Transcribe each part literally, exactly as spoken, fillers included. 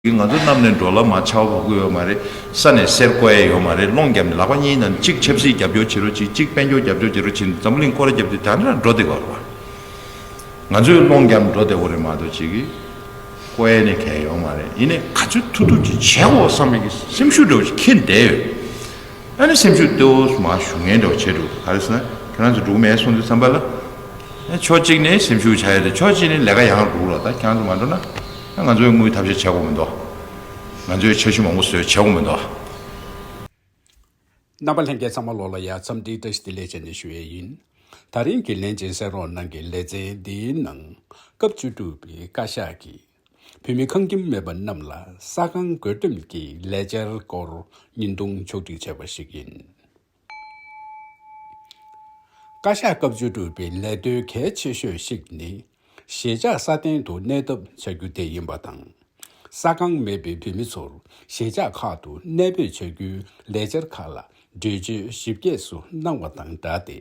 ང་ཚོ་གནམ་ནས་འགྲོ་ལ་མ་ཆར་པ་བབས་ཀྱི་ཡོད་མ་རེད། ས་ནས་གསེར་བརྐོ་ཡ་ཡོད་མ་རེད། སློང་བརྒྱབ་ནས་ལག་པ་གཉིས་ནང་གཅིག་ཆབ་སྲིད་རྒྱབ་སྐྱོར་བྱེད་རོགས་གྱིས། གཅིག་དཔལ་འབྱོར་རྒྱབ་སྐྱོར་བྱེད་རོགས་གྱིས། འཛམ་བུ་གླིང་སྐོར་ར་རྒྱབ་དུས་ད་ནི་འགྲོ་བསྡད་ཀྱི་ཡོད་རེད་བ། ང་ཚོས་སློང་བརྒྱབ་འགྲོ་བསྡད་ཡོད་རེད་མ་གཏོགས་གཅིག་གིས་བརྐོ་ཡ་ནི་གང་ཡང་ཡོད་མ་རེད། ཡིན་ནའི་ག་ཚོད་ཐུབ་ཐུབ་ཅིག་བྱེད་དགོས་བསམ་པའི་གི་སེམས་ཤུགས་འདྲ་བོ་ཞིག་འཁྱེར་བསྡད་ཡོད། ཨ་ནི་སེམས་ཤུགས་གཏོད་མ་ཞུ་མཁན་འདྲ་བོ་བྱས་འདུག་ག་རེ་ཟེར་ན་ཁྱེད་རང་ཚོ་འགྲོ་གི་མེད་གསུངས་དུས་ཙམ་པ་ལ། ཨ་ཕྱོགས་གཅིག་ནས་སེམས་ཤུགས་ཆག་ཡ་རེད། ཕྱོགས་གཅིག་ནས་ལས་ཀ་ཡང་འགྲོ་གི་རེད། ད་ཁྱེད་རང་ཚོ་མ་འགྲོ་ན་ཨ་ང་ཚོས་དངུལ་ཐབས་ཤེས་བྱེད་དགོས་མི་འདུག་ང་ཚོས་འཆར་གཞི་མང་པོ་བཟོས་བྱེད་དགོས་མི་འདུག་རྣམ་པ་ལྷན་རྒྱས་ཚང་མ་ལོགས་ལ་ཡ་འཚམས་འདྲི་བཀྲ་ཤིས་བདེ་ལེགས་བྱས་ནས་ཞུ་ཡས་ཡིན། ད་རིང་གི་ལན་ཅན་གསན་རོགས་གནང་གི་ལེ་ཚན་འདིའི་ནང་སྐབས་བཅུ་དྲུག་པའི་བཀའ་ཤག་གིས་བོད་མི་ཁང་ཁྱིམ་མེད་པ་རྣམས་ལ་ས་ཁང་བགོ་འགྲེམས་ཀྱི་ལས་འཆར་སྐོར་བརྙན་ཐུང་ཕྱོགས་སྒྲིག་བྱས་པ་ཞིག་ཡིན། བཀའ་ཤག་སྐབས་བཅུ་དྲུག་པའི་ལས་དོན་གལ་ཆེ་ཤོས་ཤིག་ནི། གཞིས་ཆགས་སྲ་བརྟན་དུ་གནས་ཐབས་བྱ་རྒྱུ་དེ་ཡིན་པ་དང་། ས་ཁང་མེད་པའི་བོད་མི་ཚོར་གཞིས་ཆགས་ཁག་ཏུ་གནས་སྤོས་བྱ་རྒྱུའི་ལས་འཆར་ཁག་ལ་འགྲེལ་བརྗོད་ཞིབ་རྒྱས་སུ་གནང་བ་དང་སྦྲགས་ཏེ།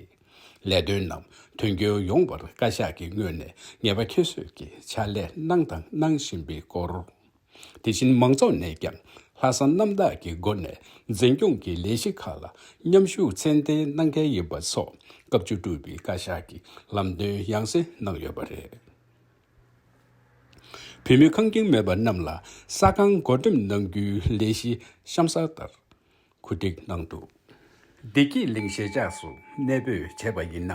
ལས་དོན་རྣམས་དོན་འཁྱོལ་ཡོང་བར་བཀའ་ཤག་གི་ངོས་ནས་ངེས་པ་ཁྱད་གསོད་ཀྱི་ཕྱག་ལས་གནང་དང་གནང་བཞིན་པའི་སྐོར། དེ་བཞིན་མང་ཚོགས་ནས་ཀྱང་ལྷག་བསམ་རྣམ་དག་གི་སྒོ་ནས་འཛིན་སྐྱོང་གི་ལས་གཞི་ཁག་ལ་མཉམ་ཞུགས་མཚན་རྟེན་གནང་གལ་ཡིན་པ་སོགས་སྐབས་བཅུ་དྲུག་པའི་བཀའ་ཤག་གིས་ལམ་སྟོན་ཡང་སེ་གནང་ཡོད་པ་རེད། བོད་མི་ཁང་ཁྱིམ་མེད་པ་རྣམས་ལ་ས་ཁང་བགོ་འགྲེམས་གནང་རྒྱུའི་ལས་གཞི་གཤམ་གསལ་ལྟར། གོ་སྒྲིག་གནང་འདུག་བདེ་སྐྱིད་གླིང་གཞིས་ཆགས་སུ་གནས་སྤོས་བྱས་པ་ཡིན་ན།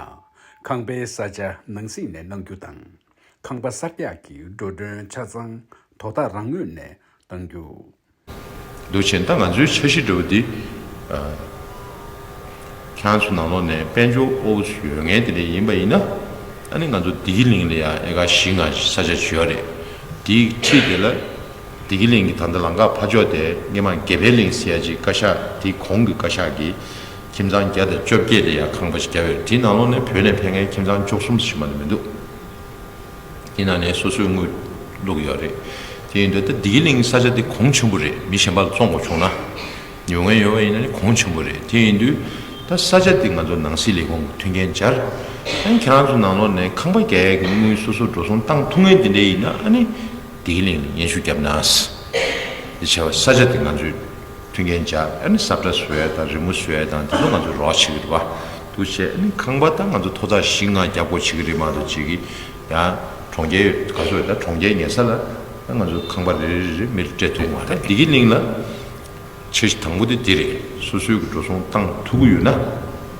ཁང་པའི་ས་ཆ་ནང་གསེས་ནས་གནང་རྒྱུ་དང་། ཁང་པ་གསར་རྒྱག་གི་འགྲོ་གྲོན་ཆ་ཚང་དོ་བདག་རང་ངོས་ནས་གཏང་རྒྱུ། འདུག་བྱས་ད་ང་ཚོའི་འཆར་གཞི་འདྲ་བོ་འདི། ཨ། ཁྱེད་རང་ཚོ་ནང་ལོགས་ནས་དཔལ་འབྱོར་དབུལ་པོ་ཡོད་མཁན་དེ་འདྲ་ཡིན་པ་ཡིན་ན། ཨ་ནི་ང་ཚོ་བདེ་སྐྱིད་གླིང་ལ་ཡང་ཨེ་ཀར་བཞི་ལྔ་ཞིག་ས་ཆ་ཅིག་ཡོད་རེད། དེའི་འཁྲིས་དེ་ལ་བདེ་སྐྱིད་གླིང་གི་ད་ལྟ་ལམ་ཁ་ཕར་ཕྱོགས་དེ་སྔོན་མ་དགེ་འཕེལ་གླིང་ཟེར་ཡ་ཅིག་བཀའ་ཤག་དེའི་གོང་གི་བཀའ་ཤག་གིས་ཁྱིམ་ཚང་བརྒྱ་དང་བཅོ་བརྒྱད་དེ་ཡང་ཁང་པ་ཞིག་བརྒྱབ་ཡོད་རེད། དེའི་ནང་ལོགས་ནས་བོད་ནས་ཕེབས་མཁན་ཁྱིམ་ཚང་བཅུ་གསུམ་ཞིག་མ་གཏོགས་མི་འདུག་དེ་ནང་ནས་སོ་སོའི་དངུལ་བླུགས་ཡོད་རེད། དེ་ཡིན་དུས་ད་བདེ་སྐྱིད་གླིང་ས་ཆ་དེ་གོང་ཆེན་པོ་རེད། མི་གཞན་པ་ལ་བཙོང་དགོས་བྱུང་ན། ཉོ་མཁན་ཡོད་པ་ཡིན་ན་ནི་གོང་ཆེན་པོ་རེད། དེ་ཡིན་དུས་ད་ས་ཆ་དེ་ང་ཚོ་ནང་སྲིད་ལས་ཁུངས་ཀྱི་མཐུན་རྐྱེན་སྦྱར། ཨ་ནི་ཁྱེད་རང་ཚོ་ནང་ལོགས་ནས་ཁང་པ་རྒྱག་ཡས་ཀྱི་དངུལ་སོ་སོ་འགྲོ་སོང་བཏང་ཐུབ་མཁན་དེ་འདྲ་ཡིན་ན་ཨ་ནི་བདེ་སྐྱིད་གླིང་ལ་སྙན་ཞུ་བརྒྱབ་ན། དེ་བྱས་པ་ས་ཆ་དེ་ང་ཚོས་མཐུན་རྐྱེན་སྦྱར། ཨ་ནི་ས་བཀྲ་བཟོ་ཡས་དང་རི་མོ་བཟོ་ཡས་དང་དེ་ཚོ་ང་ཚོས་རོགས་བྱེད་ཀྱི་རེད་པ། འདུག་བྱས་ཨ་ནི་ཁང་པ་ད་ང་ཚོ་ཐོག་བརྩེགས་བཞི་ལྔ་རྒྱབ་དགོས་བྱེད་ཀྱི་རེད་མ་གཏོགས་གཅིག་གིས་ཡང་གྲོང་ཁྱེར་ག་ཚོད་ད་གྲོང་ཁྱེར་ཉེ་ས་ལ་ད་ང་ཚོ་ཁང་པ་རེ་རེ་རེ་རེ་མི་རེ་སྤྲད་ཐུབ་མ་རེད། བདེ་སྐྱིད་གླིང་ལ་འཆར་གཞི་དང་པོ་དེ་འདི་རེད། སོ་སོའི་གི་འགྲོ་སོང་བཏང་ཐུབ་ཀྱི་ཡོད་ན།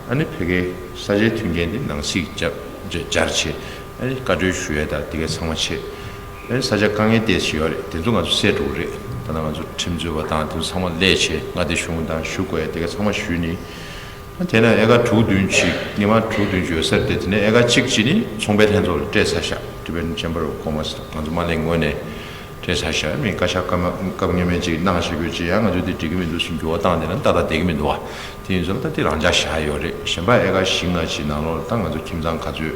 ཨ་ནི་ཕ་གིའི་ས་ཆའི་མཐུན་རྐྱེན་དེ་ནང་གསེས་སྦྱར་སྦྱར་བྱས། ཨ་ནི་བཀའ་འཁྲོལ་ཞུ་ཡས་དང་དེ་གའི་ཚང་མ་བྱས། ཨ་ནི་ས་ཆ་དཀའ་ངལ་ཏོག་ཙམ་ཡོད་རེད། དེ་ཚོ་ང་ཚོ་སེལ་འགྲོ་གི་རེད། ད་ལྟ་ང་ཚོ་ཁྲིམས་རྩོད་པ་དང་དེ་ཚོ་ཚང་མ་སླེབས་བྱས་མངའ་སྡེ་གཞུང་དང་ཞུ་དགོས་ཡས་དེ་གའི་ཚང་མ་ཞུས་ནས། ཨ་དེ་ན་ཨེ་ཀར་དྲུག་བདུན་ཅིག་སྔོན་མ་དྲུག་བདུན་ཅིག་ཡོད་ས་རེད་དེ། དེ་ནས་ཨེ་ཀར་གཅིག་ཅིག་ནི་ཚོང་པའི་ལྷན་ཚོགས་ལ་སྤྲད་ཚར་ཤག Tibetan Chamber of Commerce ང་ཚོ་མ་ལེན་ངོས་ནས་སྤྲད་ཚར་ཤག་མི་བཀའ་ཤག་སྐབས་སྐབས་སྔོན་མའི་ཅིག་གནང་བཞག་རྒྱུ་ཅིག་ཡང་ང་ཚོ་དེ་འགྲིག་གི་མི་འདུག་ཟེར་འགྱུར་བ་བཏང་དེ་ན་ཏག་ཏག་བསྡད་ཀྱི་མི་འདུག་བ། དེ་ཡིན་ཙང་ད་དེ་རང་འཇགས་བཞག་ཡོད་རེད། གཞན་པ་ཨེ་ཀར་བཞི་ལྔ་ཅིག་ནང་ལོགས་ལ་ད་ང་ཚོ་ཁྱིམ་ཚང་ག་ཚོད་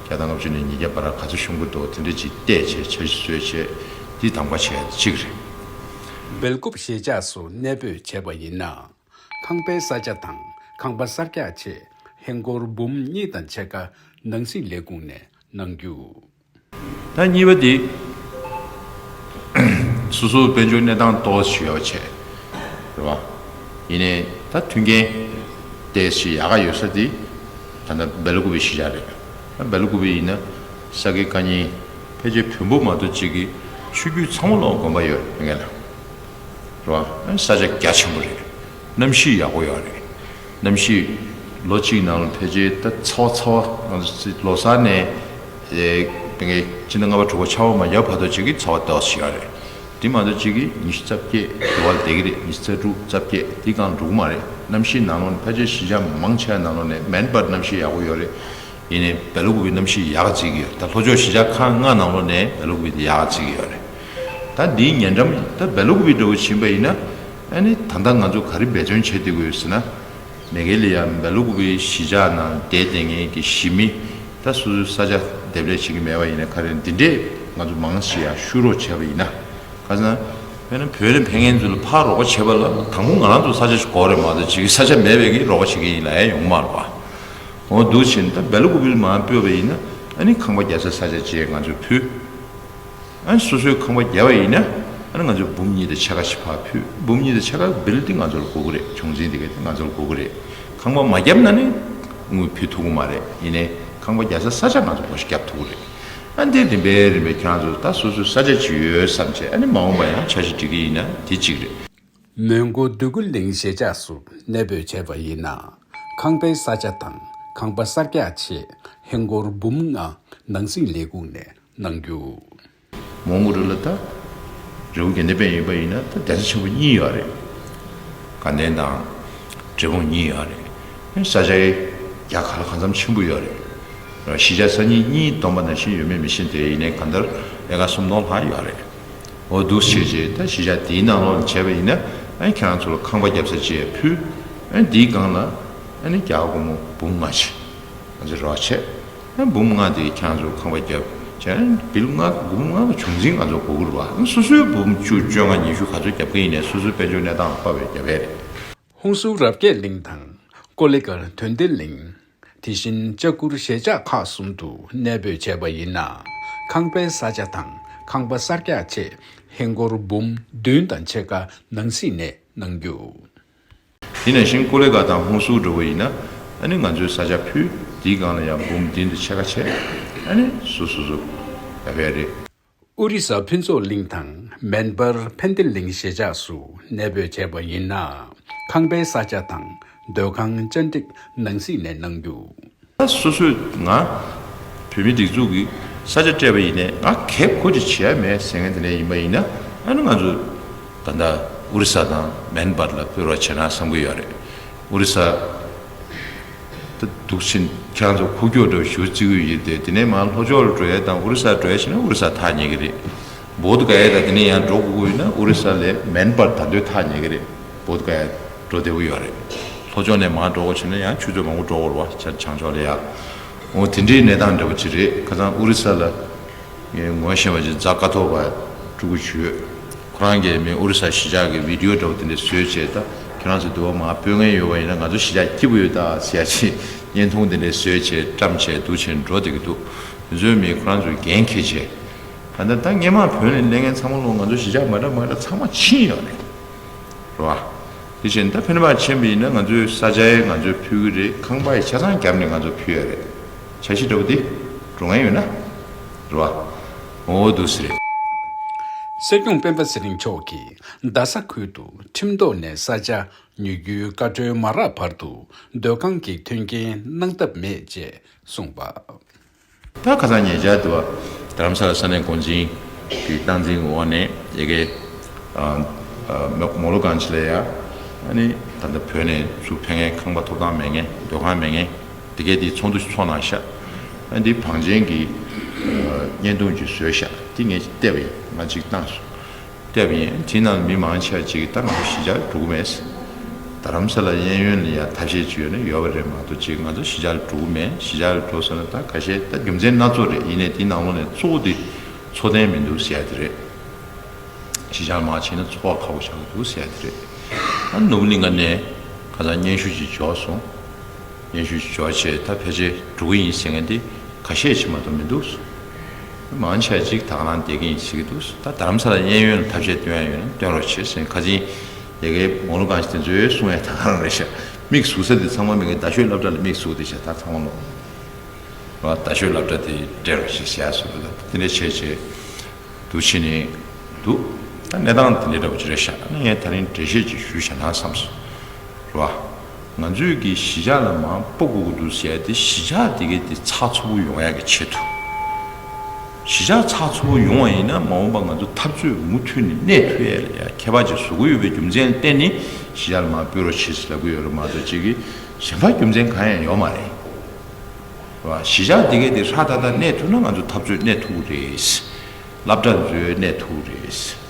བརྒྱ་དང་ལྔ་བཅུ་ནས་ཉིས་བརྒྱ་བར་ག་ཚོད་ཤོང་གི་འདུག་དེ་འདྲ་ཅིག་བལྟས་བྱས་འཆར་གཞི་བཟོས་བྱས་དེ་གདམ་ག་བྱས་ཡ་གཅིག་རེད། སྦེལ་ཀོབ་གཞིས་ཆགས་སུ་གནས་སྤོས་བྱས་པ་ཡིན་ན། ཁང་པའི་ས་ཆ་དང་ཁང་པ་གསར་རྒྱག་ཆེད་ཧིན་སྒོར་འབུམ་གཉིས་དང་ཕྱེད་ཀ་ནང་སྲིད་ལས་ཁུངས་ནས་གནང་རྒྱུ། ད་གཉིས་པ་དེ། སོ་སོའི་དཔལ་འབྱོར་གནས་སྟངས་ཏོག་ཙམ་ཡག་པོ་བྱས། རེད་བ། ཡིན་ནའི་ད་མཐུན་རྐྱེན་ཏོག་ཙམ་ཡག་ག་ཡོད་ས་དེ། ད་ལྟ་སྦེལ་ཀོབ་པའི་གཞིས་ཆགས་རེད། ད་སྦེལ་ཀོབ་པའི་ཡིན་ན་ས་དགེ་བཀའ་རྙིང་ཕལ་ཆེར་བོན་པོ་མ་གཏོགས་གཅིག་གི་ཆོས་བརྒྱུད་ཚང་མ་ལོག་དགོན་པ་ཡོད་རེད་ངེད་ལ། རེད་བ། ས་ཆ་རྒྱ་ཆེན་པོ་རེད། གནམ་གཤིས་ཡག་པོ་ཡོད་རེད། གནམ་གཤིས་ལོ་གཅིག་ནང་ལ་ཕལ་ཆེར་ད་ཚ་བ་ཚ་བ་ང་ཚོ་ལོ་གསར་ནས་ཨེ་ཕ་གི་སྤྱི་ཟླ་ལྔ་པ་དྲུག་པ་ཆར་པ་མ་ཡལ་བར་དུ་གཅིག་གི་ཚ་བ་ཏོག་ཙམ་ཡོད་རེད། དེ་མ་གཏོགས་གཅིག་གི་ཉི་ཤུ་རྩ་བརྒྱད་དེ་བ་ལ་བསྡད་ཀྱི་རེད། ཉི་ཤུ་རྩ་དྲུག་རྩ་བརྒྱད་དེ་སྒང་འགྲོ་གི་མ་རེད། གནམ་གཤིས་ནང་ལོགས་ནས་ཕལ་ཆེར་གཞིས་ཆགས་མང་ཆེ་བ་ནང་ལོགས་ནས་མེན་པར་གནམ་གཤིས་ཡག་པོ་ཡོད་རེད། ཡིན་ནའི་སྦེལ་ཀོབ་པའི་གནམ་གཤིས་ཡག་ག་བརྩི་གི་ཡོད། ད་ལྷོ་ཕྱོགས་གཞིས་ཆགས་ཁག་ལྔ་ནང་ལོགས་ནས་སྦེལ་ཀོབ་པའི་དེ་ཡག་ག་བརྩི་གི་ཡོད་རེད། ད་འདིའི་ཉེ་འགྲམ་ད་སྦེལ་ཀོབ་པའི་འདྲ་བོ་ཕྱིན་པ་ཡིན་ན། ཨ་ནི་ད་ལྟ་ང་ཚོ་ག་རེ་འབད་བརྩོན་བྱེད་བསྡད་ཀྱི་ཡོད་ཟེར་ན། མེ་གྷལ་ཡ་སྦེལ་ཀོབ་པའི་གཞིས་ཆགས་ནང་བསྡད་བསྡད་མཁན་གྱི་གཞིས་མི་ད་སོ་སོའི་ས་ཆ་འདེབས་ལས་བྱེད་ཀྱི་མེད་པ་ཡིན་ན། ག་རེ་འདི་འདྲས་ང་ཚོ་མང་ཆེ་ཡ་ཤུགས་རོགས་བྱས་པ་ཡིན་ན། ག་ཟེར་ན། དཔེར་ན་བོད་ནས་ཕེབས་མཁན་ཚོ་ལ་ཕར་རོགས་པ་བྱེད་པ་ལ་དང་པོ་ང་རང་ཚོ་ས་ཆ་ཞིག་དགོས་རེད་མ་གཏོགས་གཅིག་གི་ས་ཆ་མེད་པའི་གི་རོགས་པ་བྱེད་མཁན་ཡིན་ལབ་ཡ་ཡོང་མ་རེད་བ། འོ་འདུག་བྱས་ནས་ད་སྦེལ་ཀོབ་པའི་མར་སྤོས་པ་ཡིན་ན་ཨ་ནི་ཁང་པ་རྒྱག་སའི་ས་ཆ་བཅས་ང་ཚོས་ཕུལ། ཨ་ནི་སོ་སོའི་ཁང་པ་བརྒྱབ་པ་ཡིན་ན། ཨ་ནི་ང་ཚོས་འབུམ་གཉིས་དང་ཕྱེད་ཀ་ཞིག་ཕར་ཕུལ། འབུམ་གཉིས་དང་ཕྱེད་ཀ་བིལ་ཏིང་ང་ཚོར་དགོས་ཀྱི་རེད། ཆུང་འཛིན་དེ་ག་དེ་ང་ཚོར་དགོས་ཀྱི་རེད། ཁང་པ་མ་བརྒྱབ་ན་ནི་དངུལ་ཕུལ་ཐུབ་ཀྱི་མ་རེད། ཡིན་ནའི་ཁང་པ་རྒྱག་ས་ས་ཆ་ང་ཚོ་གོ་ཤ་བརྒྱབ་ཐུབ་ཀྱི་རེད། ཨ་འདི་རིམ་པས་རིམ་པས་ཁྱེད་རང་ཚོ་ད་སོ་སོའི་ས་ཆ་ཅིག་ཡོད་བསམ་བྱས། ཨ་ནི་མ་འོངས་པ་ཡང་འཆར་གཞི་སྒྲིག་གི་ཡིན་ན་དེ་གཅིག་རེད། མོན་གྷོ་འདོད་རྒུ་གླིང་གཞིས་ཆགས་སུ་གནས་སྤོས་བྱས་པ་ཡིན་ན། ཁང་པའི་ས་ཆ་དང་ཁང་པ་གསར་རྒྱག་ཆེད་ཧིན་སྒོར་འབུམ་ལྔ་ནང་སྲིད་ལས་ཁུངས་ནས་གནང་རྒྱུ། མོན་གྷོ་རུ་ལ་ད་རི་བོ་དགེ་ལྡན་པའི་ཡིན་པ་ཡིན་ན་ད་གདན་ས་ཆེན་པོ་གཉིས་ཡོད་རེད། དགའ་ལྡན་དང་འབྲས་སྤུངས་གཉིས་ཡོད་རེད། ས་ཆའི་རྒྱ་གར་གང་འཚམ་ཆེན་པོ་ཡོད་རེད། གཞིས་ཆགས་ས་གཉིས་གཉིས་བསྡོམས་པ་ནང་བཞིན་ཡོད་མེད་མི་ཤེས། དེ་ཡིན་ནའི་གང་ལྟར་ཨེ་ཀར་སུམ་སྟོང་ལྷག་ཡོད་རེད། འོ་འདུག་བྱས་རྗེས་ད་གཞིས་ཆགས་འདིའི་ནང་ལོགས་ལ་བྱས་པ་ཡིན་ན། ཨ་ཁྱེད་རང་ཚོ་ལ་ཁང་པ་བརྒྱབ་ས་ཅིག་ཕུལ། ཨ་འདིའི་སྒང་ལ་ཨ་ནི་རྒྱ་གར་སྒོར་མོ་འབུམ་ལྔ་ཞིག་ང་ཚོས་རོགས་བྱས། ཨ་འབུམ་ལྔ་དེ་ཁྱེད་རང་ཚོ་ཁང་པ་བརྒྱབ་བྱས། ཨ་བིལ་ལྔ་འབུམ་ལྔ་གི་ཆུང་འཛིན་ང་ཚོ་དགོས་ཀྱི་རེད་བ། ཨ་སོ་སོའི་འབུམ་བཅུ་བཅོ་ལྔ་ཉི་ཤུ་ག་ཚོད་བརྒྱབ་ཀྱི་ཡིན་ནའི་སོ་སོའི་དཔལ་འབྱོར་གནས་སྟངས་ལ་དཔག་པའི་བརྒྱབ་ཡས་རེད། ཧུན་སུར་རབ་རྒྱས་གླིང་དང་ཀོ་ལི་གྷལ་དོན་ལྡན་གླིང་། དེ་བཞིན་ལྕགས་གུར་གཞིས་ཆགས་ཁག་གསུམ་དུ་གནས་སྤོས་བྱས་པ་ཡིན་ན། ཁང་པའི་ས་ཆ་དང་ཁང་པ་གསར་རྒྱག་ཆེད་ཧིན་སྒོར་འབུམ་བདུན་དང་ཕྱེད་ཀ་ནང་སྲིད་ནས་གནང་རྒྱུ། དེ་ནང་བཞིན་ཀོ་ལི་གྷལ་དང་ཧུན་སུར་འདྲ་བོ་ཡིན་ན། ཨ་ནི་ང་ཚོས་ས་ཆ་ཕུལ། དེའི་སྒང་ལ་ཡང་འབུམ་བདུན་དང་ཕྱེད་ཀ་བྱས། ཨ་ནི་སོ་སོ་སོ་ཡག་པོ་རེད། ཨོ་རི་ས་ཕུན་ཚོགས་གླིང་དང་མེན་པར་ཕན་བདེ་གླིང་གཞིས་ཆགས་སུ་གནས་སྤོས་བྱས་པ་ཡིན་ན། ཁང་པའི་ས་ཆ་དང་སྡོད་ཁང་བཅའ་སྒྲིག་ནང་སྲིད་ནས་གནང་རྒྱུ། ད་སོ་སོས་ང་བོད་མི་སྒྲིག་འཛུགས་ཀྱི་ས་ཆ་སྤྲད་པ་ཡིན་ནའི་ང་གལ་ཁོ་ཅིག་བྱེད་ཡ་མེད་ཟེར་མཁན་དེ་འདྲ་ཡིན་པ་ཡིན་ན། ཨ་ནི་ང་ཚོ་ད་ལྟ་ཨོ་རི་ས་དང་མེན་པར་ལ་ཕུལ་རོགས་བྱེད་ན་བསམ་གྱི་ཡོད་རེད། ཨོ་རི་ས་ད་འདུག་ཕྱིན་ཁྱེད་རང་ཚོ་ཁུག་ཀྱོག་འདྲ་བོ་ཞུ་བརྩི་གི་ཡོད་དེ། དེ་ནས་མར་ལྷོ་ཕྱོགས་ལ་འགྲོ་ཡས་དང་ཨོ་རི་ས་འགྲོ་ཡས་བྱས་ན་ཨོ་རི་ས་ཐག་ཉེ་གི་རེད། བོད་ག་ཡས་དང་དེ་ནས་ཡང་འགྲོ་དགོས་ཀྱི་ཡོད་ན་ཨོ་རི་ས་ལས་མེན་པར་ད་དུང་ཐག་ཉེ་གི་རེད། བོད་ག་ཡས་འགྲོ་བདེ་པོ་ཡོད་རེད། ལྷོ་ཕྱོགས་ནས་མར་འགྲོ་དགོས་བྱུང་ན་ཡང་ཆུ་ཚོད་མང་པོ་འགྲོ་དགོས་རེད་བ། བྱང་ཕྱོགས་ལ་ཡ། འོ་དེ་འདྲའི་གནས་སྟངས་འདྲ་བོ་ཅིག་རེད། ཁ་སང་ཨོ་རི་ས་ལ་ངས་ངོ་ཤེས་པ་ཅིག་རྫ་ཀ་ཐོག་པ་ཕྲུ་གུ་ཅིག་ཡོད། ཁོ་རང་གིས་མི་ཨོ་རི་ས་གཞིས་ཆགས་ཀྱི་བི་ཌི་ཡོ་འདྲ་བོ་དེ་འདྲ་བཟོས་བྱས། ད་ཁྱེད་རང་ཚོ་འདི་བ་མར་སྤོ་མཁན་ཡོད་པ་ཡིན་ན་ང་ཚོ་གཞིས་ཆགས་སྐྱིད་པོ་ཡོད་ད་ཟེར་ཡ་ཅིག་བརྙན་ཐུང་དེ་འདྲ་བཟོས་བྱས་བཀྲམ་བྱས་འདུག་བྱས་འགྲོ་བསྡད་ཀྱི་འདུག་དེ་ཚོའི་མི་ཁོ་རང་ཚོས་འགན་འཁྱེར་བྱས། ད་ལྟ་ད་སྔས་མ་བོད་ནས་སླེབས་མཁན་ཚང་མ་ལོ་ང་ཚོ་གཞིས་ཆགས་མ་འདྲ་མ་འདྲ་ཚང་མ་ཕྱིན་ཡོད་རེད། རེད་བ། དེ་བཞིན་ད་ཕན་པ་ཆེན་པོ་ཡིན་ན་ང་ཚོའི་ས་ཆའི་ང་ཚོས་ཕུལ་གྱི་རེད། ཁང་པ་ཡི་ཆ་ཚང་བརྒྱབ་ནས་ང་ཚོ་ཕུལ་ཡ་རེད། འཆར་གཞི་འདྲ་བོ་དེ་འགྲོ་མཁན་ཡོད་ན། རེད་བ། འོ་འདུག་སེ་རེད། སྲིད་སྐྱོང་སྤེན་པ་ཚེ་རིང་མཆོག་གིས་རྡ་ས་ཁུལ་དུ་ཁྲིམས་ཐོག་ནས་ས་ཆ་ཉོ་རྒྱུའི་བཀའ་འཁྲོལ་མ་རག་བར་དུ་སྡོད་ཁང་གི་མཐུན་རྐྱེན་གནང་ཐབས་མེད་ཅེས་གསུངས་པ། ད་ཁ་སང་ཉེ་ཆར་དུ་བ་རྡ་རམ་ས་ལ་ས་གནས་འགོ་འཛིན་གྱི་སྟངས་འཛིན་འོག་ནས་ཡ་གི་མོ་ལུ་གང་ཆི་ལ་ཡ། ཨ་ནི་ད་ལྟ་བོད་ནས་ཚུར་ཕེབས་མཁན་ཁང་པ་ཐོབ་ཐང་མེད་མཁན་སྡོད་ཁང་མེད་མཁན་དེ་གས་དེ་ཚོགས་འདུ་ཞིག་ཚོགས་གནང་ཤག་ཨ་འདི་བང་ཆེན་གྱི་བརྙན་ཐུང་ཅིག་བཟོས་ཤག་དེ་ངས་ཅིག་བལྟས་པ་ཡིན། ང་ཅིག་བཏང་སོང་། བལྟས་པ་ཡིན། དེའི་ནང་མི་མང་ཆེ་བ་ཅིག་གིས་ད་ང་ཚོ་གཞིས་ཆགས་ལ་འགྲོ་གི་མེད། རྡ་རམ་ས་ལ་གཡས་གཡོན་ལ་ཡ་ཐབས་ཤེས་ཅིག་ཡོད་ན་ཡོད་པ་རེད་མ་གཏོགས་ཅིག་ང་ཚོ་གཞིས་ཆགས་ལ་འགྲོ་གི་མེད། གཞིས་ཆགས་ལ་འགྲོ་ཟེར་ན་ད་ཁ་ཤས་ད་རྒྱུ་མཚན་སྣ་ཚོགས་རེད། ཡིན་ནའི་དེའི་ནང་ལོགས་ནས་གཙོ་བོ་དེ་འཚོ་རྟེན་མི་འདུག་ཟེར་ཡ་དེ་རེད། གཞིས་ཆགས་ལ་མར་ཕྱིན་ན་འཚོ་བ་ཁག་པོ་ཆགས་ཀྱི་འདུག་ཟེར་ཡ་དེ་རེད། ད་ནོར་བུ་གླིང་ཁ་ནས་ཁ་སང་སྙན་ཞུ་ཅིག་འབྱོར་སོང་། སྙན་ཞུ་ཞིག་འབྱོར་བྱས་ད་ཕལ་ཆེར་འགྲོ་གི་ཡིན་ཟེར་མཁན་དེ་ཁ་ཤས་ཅིག་མ་གཏོགས་མི་འདུག་མང་ཆེ་ཅིག་ད་ག་རང་བསྡད་ཀྱི་ཡིན་ཟེར་གྱི་འདུག་ད་རྡ་རམ་ས་ལ་གཡས་གཡོན་ལ་ཐབས་ཤེས་སྟོན་ཡ་ཡོད་ན་སྟོན་རོགས་བྱེད་ཟེར། ཁ་སང་ཡ་གིའི་མོ་ལུ་གང་ཞིག་དེ་ཚོས་གསུང་ཡ་ད་ག་རང་རེད་ཤག་མིག་ཟུག་ས་དེ་ཚང་མ་མི་གི་རྡ་ཤོད་སློབ་གྲྭ་ལ་མིག་ཟུག་དེ་ཤག་ད་ཚང་མ་ལོ་རྡ་ཤོད་སློབ་གྲྭ་དེ་སྤྲད་རོགས་བྱེད་ཟེར་ཡ་སོགས་ད་དེ་འདྲ་བྱས་བྱས། འདུག་བྱས་ནས་འདུག་ད་གནས་སྟངས་དེ་འདྲ་འདྲ་པོ་ཅིག་རེད་ཤག་ཨ་ནི་ངས་ད་རིང་འགྲེལ་བཤད་ཅིག་ཞུས་བཞག་ན་བསམ་སོང་། རེད་བ། ང་ཚོས་ཀྱི་གཞིས་ཆགས་ལ་མར་སྤོ་དགོས་ཀྱི་འདུག་ཟེར་ཡ་དེ་གཞིས་ཆགས་དེ་གའི་དེ་ཚགས་ཚུད་པོ་ཡོང་ཡ་གི་ཆེད་དུ། གཞིས་ཆགས་ཚགས་ཚུད་པོ་ཡོང་བ་ཡིན་ན་མ་འོངས་པ་ང་ཚོ་འཐབ་རྩོད་མུ་མཐུད་ནས་གནས་ཐུབ་ཡ་ལ་ཡ་ཁྱད་པར་ཅིག་བཟོ་གི་ཡོད་པའི་རྒྱུ་མཚན་ལ་བརྟེན་ནས་གཞིས་ཆགས་ལ་མར་སྤོ་རོགས་བྱེད་ཟེར་ལབ་ཀྱི་ཡོད་རེད་མ་གཏོགས་ཅིག་གི་གཞན་པ་རྒྱུ་མཚན་གང་ཡང་ཡོད་མ་རེད། རེད་བ། གཞིས་ཆགས་དེ་གའི་དེ་ཧྲ་ཏག་ཏག་གནས་ཐུབ་ན་ང་ཚོ་འཐབ་རྩོད་གནས་ཐུབ་ཀྱི་རེད། སློབ་གྲྭ་འཛུལ་གནས་ཐུབ་རེད།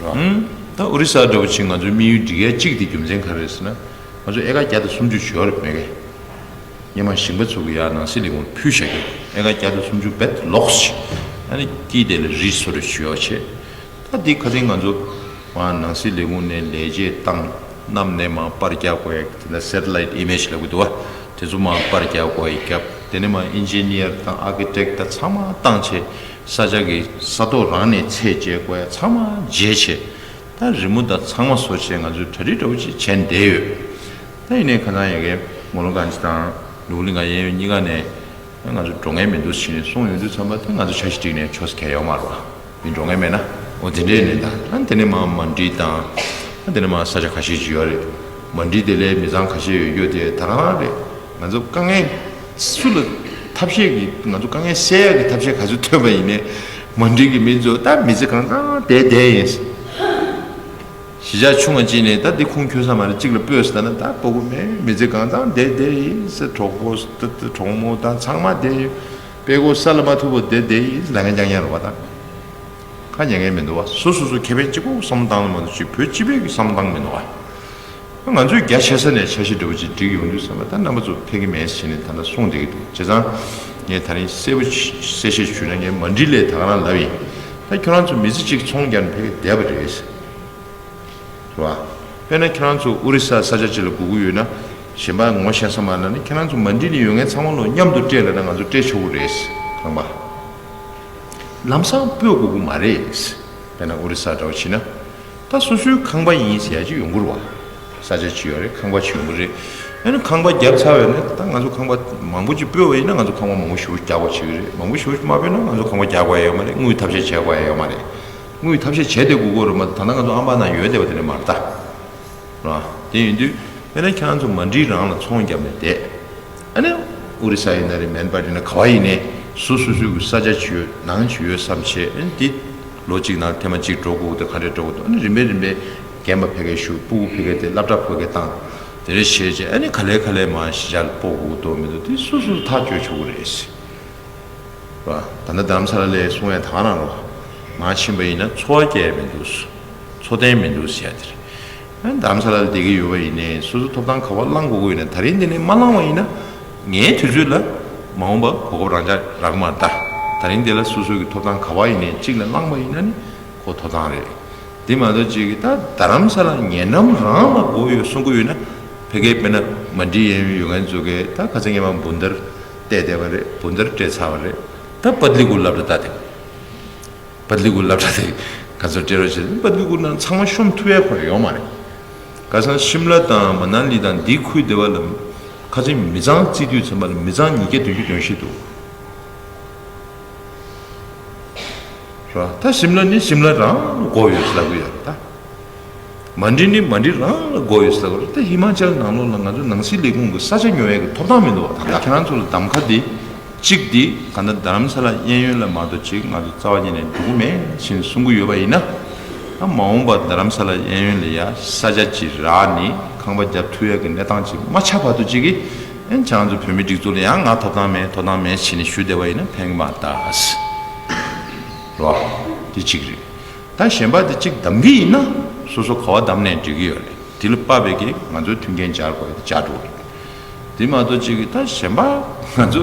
རང་ད་ཨོ་རི་ས་འདྲ་བོ་ཅིག་ང་ཚོའི་དམིགས་ཡུལ་འགྲིག་ཡ་གཅིག་དེ་རྒྱུ་མཚན་ག་རེ་རེད་ཟེར་ན། ང་ཚོ་ཨེ་ཀར་བརྒྱ་དང་སུམ་ཅུ་ཞོར་རེད་མེད་གི། སྔོན་མ་ཞིང་པ་ཚོ་གི་ཡར་ནང་སྲིད་ལས་ཁུངས་ཕུལ་བཞག་གི། ཨེ་ཀར་བརྒྱ་དང་སུམ་ཅུ་བེད་ལོགས་ཤིག་ཨ་ནི་ཀི་དེ་ལ་རིས་སོ་རེ་ཞུ་ཡོག་བྱས། ད་འདི་ཁ་སང་ང་ཚོ་མར་ནང་སྲིད་ལས་ཁུངས་ནས་ལས་བྱེད་བཏང་། གནམ་ནས་མར་པར་རྒྱག་དགོས་ཡ་དེ་འདྲ་སེ་ཊི་ལའིཊ་ཨི་མེཇ་ལབ་གི་འདུག་བ། དེ་ཚོ་མར་པར་རྒྱག་དགོས་ཡ་བརྒྱབ། དེ་ནས་མར་ཨིན་ཇི་ནི་ཡར་དང་ཨར་ཀི་ཊེག་ད་ཚང་མ་བཏང་བྱས། ས་ཆ་གི་ས་ཐོག་རང་ནས་ཚད་འཇལ་དགོས་ཡ་ཚང་མ་འཇལ་བྱས། ད་རི་མོ་དང་ཚང་མ་བཟོ་བྱས་ང་ཚོས་གྲ་སྒྲིག་འདྲ་བོ་ཅིག་བྱས་བསྡད་ཡོད། ད་ཡིན་ནའི་ཁ་སང་ཡ་གི་ངོ་ལོག་གང་ཅི་དང་ནོར་བུ་གླིང་ག་གཡས་གཡོན་གཉིས་ཀ་ནས་ང་ཚོ་འགྲོ་མཁན་མི་འདུག་ཟེར་ནས་གསུངས་ཡོང་དུས་ཙམ་པ་ད་ང་ཚོ་འཆར་གཞི་བསྒྲིགས་ནས་ཆོག་ས་གང་ཡང་ཡོད་མ་རེད་བ། མི་འགྲོ་མཁན་མེད་ན། འོ་དེ་འདྲས་ནས་ད་ཨ་དེ་ནས་མར་མན་ཌི་དང་། ཨ་དེ་ནས་མར་ས་ཆ་ཁ་ཤས་ཅིག་ཡོད་རེད། མན་ཌི་དེ་ལས་མི་ཚང་ཁ་ཤས་ཡོད་རྒྱུ་དེ་ད་ག་རང་རེད། ང་ཚོ་དཀའ་ངལ་སུ་ལ་ཐབས་ཤེས་ཀྱི་ང་ཚོ་དཀའ་ངལ་སེལ་ཡག་གི་ཐབས་ཤེས་ག་ཚོད་ཐོན་པ་ཡིན་ནའི་མན་ཌི་གི་མི་ཚོ་ད་མི་ཚེ་གང་ཚང་བསྡད་བསྡད་ཡིན། གཞིས་ཆགས་ཆུང་བ་གཅིག་ནས་ད་འདི་ཁུངས་འཁྱོལ་ས་མ་རེད། གཅིག་ལ་སྤོས་ཟེར་ད་ན་ད་སྤོ་གི་མེད། མི་ཚེ་གང་ཚང་བསྡད་བསྡད་ཡིན་ཟེར། གྲོགས་པོ་ད་ད་གྲོགས་མོ་དང་ཚང་མ་བསྡད་ཡོད། དཔེ་ཁོ་ས་ལ་མ་ཐུག་པ་བསྡད་བསྡད་ཡིན་ཟེར། ལ་ངན་རྐྱང་རྐྱང་རེད་བ། ད་ཁ་ཉན་མཁན་མི་འདུག་བ། སོ་སོ་སོ་ཁེ་ཕན་གཅིག་པོ་བསམ་བློ་བཏང་ན་མ་གཏོགས་ཅིག་བོད་སྤྱི་པའི་གི་བསམ་བློ་བཏང་མི་འདུག་བ། ང་ཚོས་རྒྱ་ཆེ་ས་ནས་འཆར་གཞི་འདྲ་བོ་ཅིག་བསྒྲིགས་ཡོང་དུས་ཙམ་པ་ད་རྣམ་པ་ཚོ་ཕེབས་ཀྱི་མེད་ཟེར་ནས་ད་ལྟ་གསུངས་བསྡད་ཀྱི་འདུག་བྱས་ཙང་ངས་ད་རིང་གསལ་པོ་གསལ་བཤད་ཞུས་ན་ངས་མན་ཌི་ལ་ད་ག་རང་ལབ་ཡིན། ད་ཁྱོད་རང་ཚོ་མི་ཚེ་གཅིག་ཚོང་རྒྱག་ནས་ཕེབས་ཀྱི་བསྡད་པ་རེད། རེད་བ། དཔེར་ན་ཁྱེད་རང་ཚོ་ཨོ་རི་ས་ས་ཆ་ཅིག་ལ་སྒུག་གི་ཡོད་ན། གཞན་པ་ངོ་ཤེས་ས་མ་ལ་ནི་ཁྱེད་རང་ཚོ་མན་ཌི་ནས་ཡོང་མཁན་ཚང་མ་ལོ་མཉམ་དུ་སྤྲད་ལབ་ན་ང་ཚོ་སྤྲད་ཆོག་གི་རེད། ཁང་པ། ལམ་སང་སྤོས་དགོས་ཀྱི་མ་རེད། དཔེར་ན་ཨོ་རི་ས་འདྲ་བོ་བྱས་ན། ད་སོ་སོའི་ཁང་པ་ཡིན་ཟེར་ཡ་ཅིག་ཡོང་གི་རེད་བ། ས་ཆ་ཅིག་ཡོད་རེད། ཁང་པ་ཅིག་ཡོང་གི་རེད། ཨ་ནི་ཁང་པ་བརྒྱབ་ཚར་བས་ན་ད་ང་ཚོ་ཁང་པ་མང་པོ་ཅིག་སྤོས་པ་ཡིན་ན་ང་ཚོ་ཁང་པ་མང་པོ་ཞེ་པོ་རྒྱག་དགོས་བྱེད་ཀྱི་རེད། མང་པོ་ཞེ་པོ་ཅིག་མ་སྤོས་ན་ང་ཚོ་ཁང་པ་རྒྱག་དགོས་ཡ་ཡོད་མ་རེད། དངུལ་ཐབས་ཤེས་བྱེད་དགོས་ཡ་ཡོད་མ་རེད། དངུལ་ཐབས་ཤེས་བྱས་བསྡད་དགོས་ཀྱི་རེད་མ་གཏོགས་ད་ལྟ་ང་ཚོ་ཨམ་པ་ནང་ཡོད་བསྡད་པ་དེ་འདྲ་མ་རེད་ད། ར། དེ་ཡིན་དུས་དཔེར་ན་ཁྱེད་རང་ཚོ་མན་ཌི་རང་ལ་ཚོང་བརྒྱབ་ནས་བསྡད། ཨ་ནི་ཨོ་རི་ས་ཡིན་ན་རེད། མན་པ་ཡིན་ན་ག་བ་ཡིན་ནའི་སོ་སོ་སོའི་གི་ས་ཆ་ཅིག་ཡོད་ནང་ཅིག་ཡོད་བསམ་བྱས། ཨ་ནི་དེ་ལོ་གཅིག་ནང་ཐེངས་མ་གཅིག་འགྲོ་དགོས་ཀྱི་འདུག་ག་འདྲས་འགྲོ་དགོས་འདུག་ཨ་ནི་རིམ་པས་རིམ་པས་རྒན་པ་ཕ་གིར་ཞུགས། སྤུ་གུ་ཕ་གིར་དེ་སློབ་གྲྭ་ཕ་གིར་བཏང་། དེ་འདྲས་བྱས་བྱས་ཨ་ནི་ག་ལེ་ག་ལེ་མར་གཞིས་ཆགས་ལ་སྤོ་དགོས་ཀྱི་འདུག་མི་འདུག་དེ་སོ་སོ་ཐག་གཅོད་ཆོག་གི་རེད། ར། ད་ལྟ་རྡ་རམ་ས་ལ་ལ་གསུང་ཡ་ད་ག་རང་རེད་བ། མར་ཕྱིན་པ་ཡིན་ན་འཚོ་བ་སྐྱེལ་ཡ་མི་འདུག་འཚོ་རྟེན་མི་འདུག་ཟེར་ཡ་དེ་རེད། ཨ་ནི་རྡ་རམ་ས་ལ་ལ་བསྡད་ཀྱི་ཡོད་པ་ཡིན་ནའི་སོ་སོ་ཐོབ་ཐང་ག་པར་བླང་དགོས་ཀྱི་ཡོད་ན། ད་རིང་འདི་ནས་མ་བླངས་པ་ཡིན་ན་ངའི་དུས་ཚོད་ལ་མ་འོངས་པ་གོ་སྐབས་རང་འཇགས་རག་གི་མ་རེད་ད། ད་རིང་འདི་ལ་སོ་སོ་གི་ཐོབ་ཐང་ག་པར་ཡིན་ནའི་གཅིག་ལ་བླངས་པ་ཡིན་ན་ནི་ཁོ་ཐོབ་ཐང་རེད། དེ་མ་གཏོགས་ཅིག་གིས་ད་རྡ་རམ་ས་ལ་ཉེ་འགྲམ་རང་ལ་དགོས་ཡོད་གསུང་གི་ཡོད་ན། ཕ་གིར་དཔེར་ན་མན་ཌི་གཡས་གཡོན་ཡོད་མཁན་ཚོ་གིས་ད་ཁ་སང་ཉི་མ་བུན་དར་སྤྲད་བསྡད་པ་རེད། བུན་དར་སྤྲད་ཚར་བ་རེད། ད་པད་ལི་གུ་སློབ་གྲྭ་ལྟ་དེ། པད་ལི་གུ་སློབ་གྲྭ་དེ་ག་ཚོད་སྤྲད་རོགས་བྱེད། པད་ལི་གུ་ནང་ཚང་མ་ཤོམ་ཐུབ་ཡ་ཁོ་རང་ཡོད་མ་རེད། ཁ་སང་ཤིམ་ལ་དང་མ་ན་ལི་དང་འདི་ཁུལ་དེ་བ་ལ་ཁ་སང་མི་ཚང་བརྩི་དུས་ཙམ་པ་ལ་མི་ཚང་ཉིས་བརྒྱ་བདུན་ཅུ་དོན་བཞི་འདུག་ར། ད་ཤིམ་ལ་ནི་ཤིམ་ལ་རང་ལ་དགོས་ཡོད་ཟེར་ལབ་ཀྱི་ཡོད་རེད་ད། མན་ཌི་ནི་མན་ཌི་རང་ལ་དགོས་ཡོད་ཟེར་ལབ་ཀྱི་ཡོད་རེད་ད། ཧི་མ་ཅལ་ནང་ལོགས་ལ་ང་ཚོ་ནང་སྲིད་ལས་ཁུངས་ཀྱི་ས་ཆ་ཉོ་ཡས་ཀྱི་ཐོབ་ཐང་མི་འདུག་བ། ད་ལྟ་ཁྱེད་རང་ཚོ་ལ་གདམ་ཁ་འདི་གཅིག་འདི་ག་ད་རྡ་རམ་ས་ལ་གཡས་གཡོན་ལ་མ་གཏོགས་ཅིག་ང་ཚོ་རྩ་བ་ཉིད་ནས་འགྲོ་གི་མེད་ཅེས་གསུང་གི་ཡོད་པ་ཡིན་ན། ད་མ་འོངས་པ་རྡ་རམ་ས་ལ་གཡས་གཡོན་ལ་ཡ་ས་ཆ་ཅིག་རག་ནས་ཁང་པ་རྒྱབ་ཐུབ་ཡས་ཀྱི་གནས་སྟངས་ཅིག་མ་ཆགས་བར་དུ་ཅིག་གིས་ཨེ་ཁྱེད་རང་ཚོ་བོད་མི་སྒྲིག་འཛུགས་ལ་ཡང་ང་ཐོབ་ཐང་མེད་ཐོབ་ཐང་མེད་བྱས་ནས་ཞུ་བསྡད་པ་ཡིན་ན་ཕན་གི་མ་རེད་ད། རོ། དེ་གཅིག་རེད། ད་གཞན་པ་དེ་གཅིག་གདམ་གི་ཡིན་ན་སོ་སོ་ག་བ་བདམས་ནས་འགྲིག་གི་ཡོད་རེད། དེ་ལ་དཔག་པའི་གི་ང་ཚོའི་མཐུན་རྐྱེན་སྦྱར་དགོས་ཡ་དེ་སྦྱར་འགྲོ་གི་རེད། དེ་མ་གཏོགས་གཅིག་གི་ད་གཞན་པ་ང་ཚོ་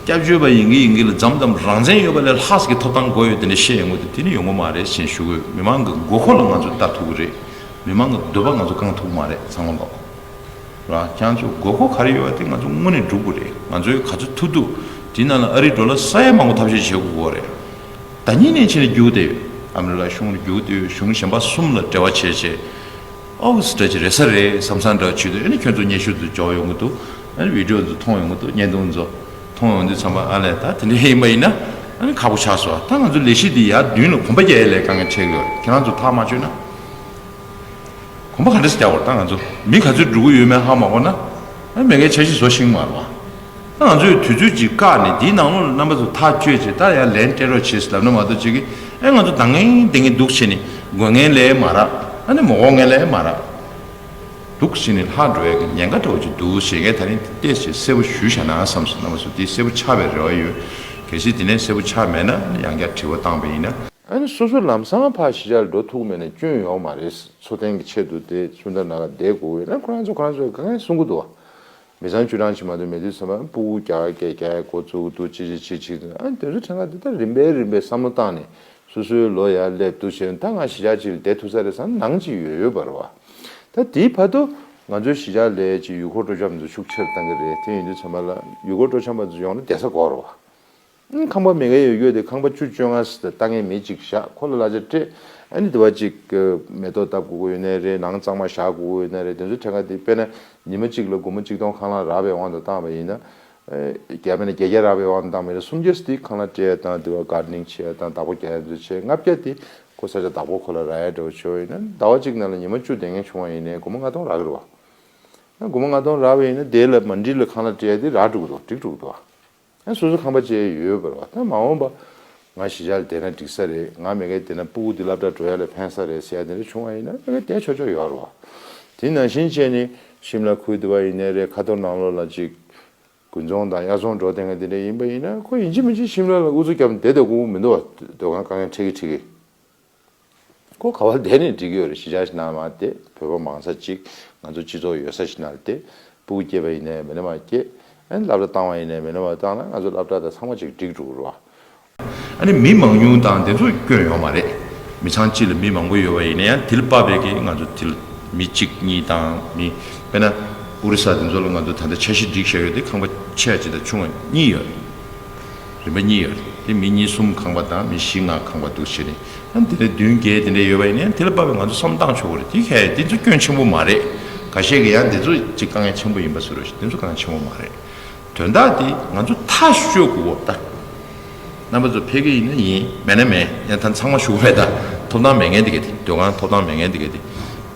སྐྱབས་བཅོལ་བ་ཡིན་གི་ཡིན་གི་ལ་མཚམས་མཚམས་རང་བཙན་ཡོད་པ་ལས་ལྷག་ཙམ་གི་ཐོབ་ཐང་དགོས་ཡོད་དེ་འདྲ་བཤད་ཡོང་གི་འདུག་དེ་ནི་ཡོང་གི་མ་རེད་ཅེས་ཞུ་གི་ཡོད། མི་མང་གི་དགོས་མཁོ་ལ་ང་ཚོ་ལྟ་ཐུབ་གི་རེད། མི་མང་གི་འདོད་པ་ང་ཚོ་བསྐང་ཐུབ་གི་མ་རེད་ཚང་མ་ལོག་ར། ཁྱེད་ཚོ་དགོས་མཁོ་ག་རེ་ཡོད་པ་དེ་ང་ཚོ་དངོས་གནས་སྒྲུབ་དགོས་རེད། ང་ཚོས་ག་ཚོད་ཐུབ་ཐུབ་དེའི་ནང་ལ་ཨ་རིའི་ཌོ་ལར་ས་ཡ་མང་པོ་ཐབས་ཤེས་བྱེད་དགོས་ཀྱི་རེད། ད་ཉིན་ནས་ཕྱིན་ནས་རྒྱུགས་བསྡད་ཡོད། ཨ་མི་རི་ཀ་གཞུང་ལ་རྒྱུགས་བསྡད་ཡོད། གཞུང་གཞན་པ་གསུམ་ལ་འབྲེལ་བ་བྱས་བྱས། ཨོ་སི་ཊྲ་ཅི་རེད་ས་རེད་བསམ་བསམ་འདྲ་བྱེད་དུས་ཨ་ནི་ཁྱོད་ཚོ་སྙན་ཞུ་དུ་འབྱོར་ཡོང་གི་འདུག་ཨ་ནི་བི་ཌི་ཡོ་ཚོ་མཐོང་ཡོང་གི་འདུག་བརྙན་ཐུང་ཚོ་མཐོང་ཡོང་དུས་ཚང་མ་ཨ་ལས་ད་དེ་འདྲ་ཡིན་པ་ཡིན་ན་ཨ་ནི་ཁག་པོ་ཆགས་སོང་། ད་ང་ཚོ་ལས་གཞི་འདི་ཡར་མདུན་ལ་གོམ་པ་རྒྱག་ཡ་ལས་དཀའ་ངལ་འཕྲད་ཀྱི་ཡོད་རེད། ཁྱེད་རང་ཚོ་ཐག་མ་ཆོད་ན། གོམ་པ་ག་འདྲ་ཞིག་རྒྱག་དགོས་རེད། ད་ང་ཚོ་མི་ག་ཚོད་འགྲོ་གི་ཡོད་མེད་ཧ་མ་གོ་ན། ཨ་མེད་མཁན་འཆར་གཞི་བཟོ་ཤེས་མ་རེད་བ། ད་ང་ཚོས་དུས་ཚོད་ཅིག་བཀག་ནས་འདིའི་ནང་ལོགས་ལ་རྣམ་པ་ཚོ་ཐག་གཅོད་བྱས་ད་ཡར་ལན་སྤྲད་རོགས་བྱེད་ཟེར་ལབ་ན་མ་གཏོགས་ཅིག་གིས་ཨ་ང་ཚོ་འདང་ངེས་འདང་ངེས་འདུག་བྱས་ནས་དགོས་མཁན་ལས་མ་རག་ཨ་ནི་མ་དགོས་མཁན་ལས་མ་རག་འདུག་བྱས་ནས་ལྷག་འགྲོ་ཡས་ཀྱི་ཉེན་ཁ་འདྲ་བོ་ཅིག་འདུག་ཞེས་ངས་ད་རིང་ཏོག་ཙམ་གསལ་པོ་ཞུས་བཞག་ན་བསམ་སོང་། རྣམ་པ་ཚོ་འདི་གསལ་པོ་ཆགས་པའི་རེ་བ་ཡོད། གལ་སྲིད་འདི་ནས་གསལ་པོ་ཆགས་མེད་ན་ཡང་བསྐྱར་དྲི་བ་བཏང་པ་ཡིན་ན། ཨ་ནི་སོ་སོ་ལམ་སང་ཕར་གཞིས་ཆགས་ལ་འགྲོ་ཐུབ་མེད་ན་སྐྱོན་ཡོད་མ་རེད། འཚོ་རྟེན་གྱི་ཆེད་དུ་དེ་སུ་འདྲ་ན་ག་བསྡད་དགོས་ཡོད་ན་ཁོ་རང་ཚོ་ཁོ་རང་ཚོའི་དཀའ་ངལ་གསུང་གི་འདུག་བ། མི་ཚང་བཅུ་གྲངས་ཅིག་མ་གཏོགས་མེད་དུས་ཙམ་པ་སྤུ་གུ་རྒྱ་གར་སྐད་རྒྱག་ཡ་འགོ་བཙུགས་འདུག་ཅི་ཅི་ཅི་ཅི་ཨ་ནི་དེ་ཚོ་ཕྲན་ཁ་དེ་ད་རིམ་པས་རིམ་པས་བསམ་བློ་བཏང་ནས་སོ་སོའི་ལོ་ཡར་སླེབས་འདུག་བྱས་ན་ད་ང་གཞིས་ཆགས་ཅིག་ལ་བསྡད་ཐུབ་ས་རེད་བསམ་ནང་ཅིག་ཡོད་ཡོད་པ་རེད་བ། ད་དེའི་བར་དུ་ང་ཚོའི་གཞིས་ཆགས་ལ་ཅིག་ཡུལ་སྐོར་སྤྲོ་འཆམ་ཚོ་ཤུགས་ཆེར་བཏང་གི་རེད། དེ་ཡིན་དུས་ཙམ་པ་ལ་ཡུལ་སྐོར་སྤྲོ་འཆམ་པ་ཚོ་ཡོང་ན་བསྡད་ས་དགོས་རེད་བ། ཁང་པ་མེད་མཁན་ཡོད་རྒྱུ་དེ་ཁང་པ་བཅུ་བཅོ་ལྔ་ལྟ་མཁན་མི་གཅིག་བཞག་ཁོ་ལ་གླ་ཆ་སྤྲད། ཨ་ནི་དེ་བ་གཅིག་མེ་ཏོག་བཏབ་དགོས་ཀྱི་ཡོད་ན་རེད། ནང་གཙང་མ་བཞག་དགོས་ཀྱི་ཡོད་ན་རེད། དེ་ཚོ་ཁྲལ་ཁ་དེ་དཔེར་ན་ཉི་མ་གཅིག་ལ་སྒོར་མོ་གཅིག་སྟོང་ཁང་གླ་རག་པའི་དབང་དུ་བཏང་བ་ཡིན་ན། བརྒྱ་དཔེར་ན་བརྒྱད་བརྒྱ་རག་པའི་དབང་དུ་བཏང་བ་ཡིན་ན་སུམ་བརྒྱ་དེ་ཁང་གླ་སྤྲད་དང་དེ་བ་གར་ཌི་ནིང་བྱས་དང་བདག་པོ་རྒྱག་ཡ་ཚོ་བྱས། ལྔ་བརྒྱ་དེ་ཁོ་ས་ཆ་བདག་པོ་ཁོ་ལ་རག་ཡ་འདྲ་བོ་བྱས་པ་ཡིན་ན་ཟླ་བ་གཅིག་ནང་ལ་ཉི་མ་བཅུ་བསྡད་མཁན་བྱུང་བ་ཡིན་ནའི་སྒོར་མོ་ལྔ་སྟོང་རག་གི་རེད་བ། སྒོར་མོ་ལྔ་སྟོང་རག་པ་ཡིན་ན་དེ་ལ་མ་འགྲིག་ལ་ཁང་གླ་སྤྲད་ཡ་དེ་རག་འགྲོ་གི་འདུག་འགྲིག་འགྲོ་གི་འདུག་བ། ཨ་སོ་སོ་ཁང་པ་བཅས་ཡོད་པ་རེད་བ། ད་མ་འོངས་པ་ང་གཞིས་ཆགས་ལ་བསྡད་ན་འགྲིག་ས་རེད། ང་མ་གི་བསྡད་ན་སྤུ་གུ་འདི་སློབ་གྲྭ་འགྲོ་ཡ་ལ་ཕན་ས་རེད་ཟེར་ཡ་དེ་འདྲ་བྱུང་བ་ཡིན་ན་མ་གི་བསྡད་ཆོག་ཆོག་ཡོད་རེད་བ། དེ་ནང་བཞིན་བྱས་ནས་ཤིམ་ལ་ཁུལ་དེ་བ་ཡིན་ནའི་རེད། ཁ་ཐོར་ནང་ལོགས་ལ་ཅིག་དགུན་ཚོང་དང་དབྱར་ཚོང་འགྲོ་བསྡད་མཁན་དེ་འདྲ་ཡིན་པ་ཡིན་ན་ཁོ་ཡིན་གཅིག་མིན་གཅིག་ཤིམ་ལ་ལ་ཨུ་ཚུགས་བརྒྱབ་ནས་བསྡད་སྡོད་དགོས་མི་འདུག་བ། སྡོད་ཁང་དཀའ་ངལ་འཕྲད་ཀྱི་འཕྲད་ཀྱི། ཁོ་ག་བར་བསྡད་ནས་འགྲིག་གི་ཡོད་རེད། གཞིས་ཆགས་ཤིག་ནང་མ་བསྡད། བོད་པ་མང་ས་ཅིག་ང་ཚོ་སྤྱི་ཚོགས་ཡོད་ས་ཞིག་ནང་བསྡད། སྤུ་གུ་སྐྱེས་པ་ཡིན་ནའི་མི་ནི་མ་སྐྱེས། ཨན་སློབ་གྲྭ་བཏང་བ་ཡིན་ནའི་མི་ནི་མ་བཏང་ན་ང་ཚོ་སློབ་གྲྭ་དང་ཚང་མ་ཅིག་འགྲིག་འགྲོ་གི་རེད་བ། ཨ་ནི་མི་མང་ཉུང་དང་དེ་ཚོ་སྐྱོན་ཡོད་མ་རེད། མི་ཚང་གཅིག་ལ་མི་མང་པོ་ཡོད་པ་ཡིན་ན་ཡང་དེ་ལ་དཔག་པའི་གི་ང་ཚོ་དེ་ལ་མི་གཅིག་གཉིས་དང་མི་དཔེར་ན་ཨོ་རི་ས་དེ་ཚོ་ལ་ང་ཚོ་ད་ལྟ་འཆར་གཞི་སྒྲིག་བཞག་ཡོད་དེ་ཁང་པ་ཆེ་བ་གཅིག་དང་ཆུང་བ་གཉིས་ཡོད་རེད། རིམ་པ་གཉིས་ཡོད་རེད། དེ་མི་གཉིས་གསུམ་ཁང་པ་དང་མི་བཞི་ལྔ་ཁང་པ་འདུག་བྱས་ནས་ཨ་དེ་འདྲ་བདུན་བརྒྱད་དེ་འདྲ་ཡོད་པ་ཡིན་ན་ཡང་དེ་ལ་དཔག་པའི་ང་ཚོ་བསམ་བློ་བཏང་ཆོག་གི་རེད། དེ་གས་དེ་ཚོ་སྐྱོན་ཆེན་པོ་མ་རེད། ཁ་ཤས་ཀྱིས་ཡང་དེ་ཚོ་ཅིག་དཀའ་ངལ་ཆེན་པོ་ཡིན་པ་བཟོ་རོགས་ཤིག་དེ་ཚོ་དཀའ་ངལ་ཆེན་པོ་མ་རེད། དོན་དག་དེ་ང་ཚོ་ཐག་གཅོད་དགོས་ད། རྣམ་པ་ཚོ་ཕེབས་ཀྱི་ཡིན་ན་ཡིན་མེད་ན་མེད་ཡང་ད་ཚང་མ་ཞུ་གི་མེད་ད། ཐོབ་ཐང་མེད་མཁན་དེ་ག་དེ་སྡོད་ཁང་ཐོབ་ཐང་མེད་མཁན་དེ་ག་དེ་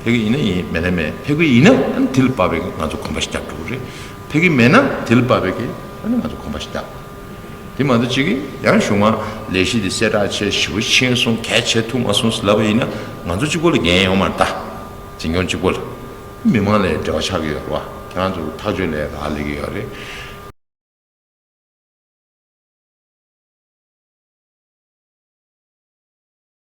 ཕེབས་ཀྱི་ཡིན་ན་ཡིན་མེད་ན་མེད་ཕེབས་ཀྱི་ཡིན་ན་ཨ་ནི་དེ་ལ་དཔག་པའི་ང་ཚོ་གོམ་པ་ཞིག་རྒྱབ་འགྲོ་གི་རེད། ཕེབས་ཀྱི་མེད་ན་དེ་ལ་དཔག་པའི་གི་ཨ་ནི་ང་ཚོ་གོམ་པ་ཞིག་རྒྱབ། དེ་མ་གཏོགས་གཅིག་གིས་ཡང་གཞུག་མ་ལས་གཞི་དེ་གསལ་བསྒྲགས་བྱས་ཞེ་པོ་ཕྱིན་སོང་གལ་ཆེ་ཐུག་མ་སོང་ཟེར་ལབ་པ་ཡིན་ན་ང་ཚོ་གཅིག་པོ་ལ་འགན་ཡོད་མ་རེད་ད། འཛིན་སྐྱོང་གཅིག་པོ་ལ། མི་མང་ལ་འབྲེལ་བ་ཆགས་ཀྱི་ཡོད་རེད་བ། ཁྱེད་རང་ཚོ་ཐག་གཅོད་ལས་རག་ལས་ཀྱི་ཡོད་རེད།